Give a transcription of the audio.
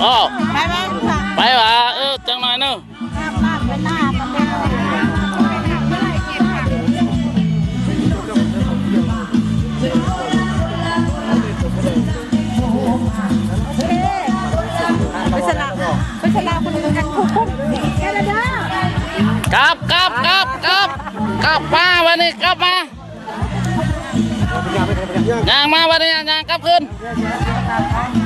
ອ້ອ ໄປໄປ ໄປຫວາ ເອີ ຈັກໜ້ອຍໜຶ່ງ. ໄປຊະລະ ໄປຊະລະ ກັບ ກັບ ກັບ ກັບ ກັບມາ ບາດນີ້ກັບມາ ຍ່າງມາ ບາດນີ້ຍ່າງກັບຄືນ.